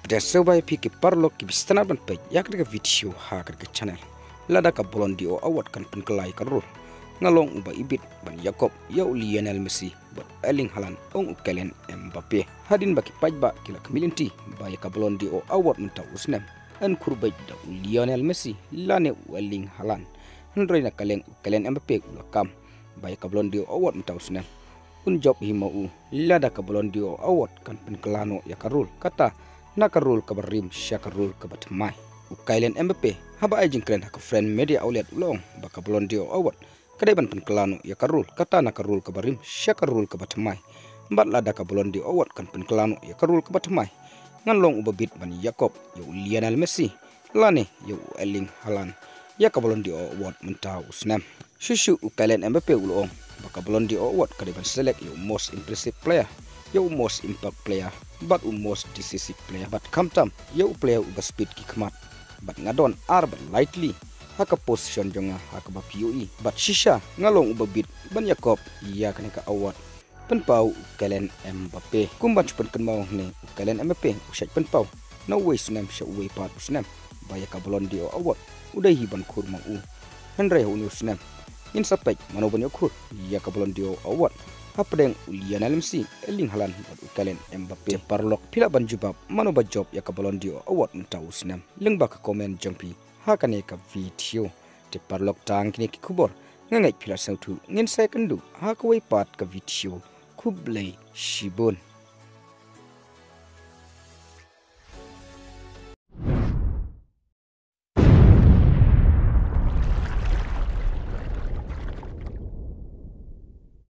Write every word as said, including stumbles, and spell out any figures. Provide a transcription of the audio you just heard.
Te sngewbha ïa phi ki paralok kiba sngewtynnat ban peit ïa kane ka video ha kane ka channel. Lada ka Ballon d'Or award kan pynkylla ïa ka rule, nga long uba ibit ban ïakop ïa u Lionel Messi bad Erling Haaland, ong u Kylian Mbappe. Hadien ba ki paidbah ki la khmih lynti ba ïa ka Ballon d'Or award mynta u snem yn khur beit da u Lionel Messi lane u Erling Haaland, hynrei na ka liang u Kylian Mbappe u la kam ba ïa ka Ballon d'Or award mynta u snem un jop hi ma u. Lada ka Ballon d'Or award kan pynkylla noh ïa ka rule, kata na ka rule kaba rim sha ka rule kaba thymmai. U Kylian Mbappe, haba ai jingkren ha ka French media outlet, u la ong ba ka Ballon d'Or award ka dei ban pynkylla noh ïa ka rule, kata na ka rule kaba rim sha ka rule kaba thymmai. Bad lada ka Ballon d'Or award kan pynkylla noh ïa ka rule kaba thymmai, ngan long uba bit ban ïakop ïa u Lionel Messi lane ïa u Erling Haaland ïa ka Ballon d'Or award mynta u snem. Shuh shuh u Kylian Mbappe u la ong ba ka Ballon d'Or award ka dei ban select ïa u most impressive player, ïa u most impact player bad u most decisive player, bad khamtam ïa u player uba speed ki khmat. Bad nga don ar bad likely ha ka position jong nga ha kaba phi ïohi, bad shisha nga long uba bit ban ïakop ïa kane ka award, pynpaw u Kylian Mbappe. Kumban shu pynkynmaw hangne, u Kylian Mbappe u shait pynpaw na uwei snem sha uwei pat u snem ba ïa ka Ballon d'Or award u dei hi ban khur ma u. Hynrei ha une u snem ngin sa peit mano ban ïoh khur ïa ka Ballon d'Or award hapdeng u Lionel Messi, Erling Haaland bad u Kylian Mbappe. Te paralok, phi lah ban jubab mano ba jop ïa ka Ballon d'Or award mynta u snem, lyngba ka comment jong phi ha kane ka video. Te paralok, tang kine ki khubor, nga ngeit phi la sngewthuh. Ngin sa ïakynduh ha kawei pat ka video. Khublei shibun.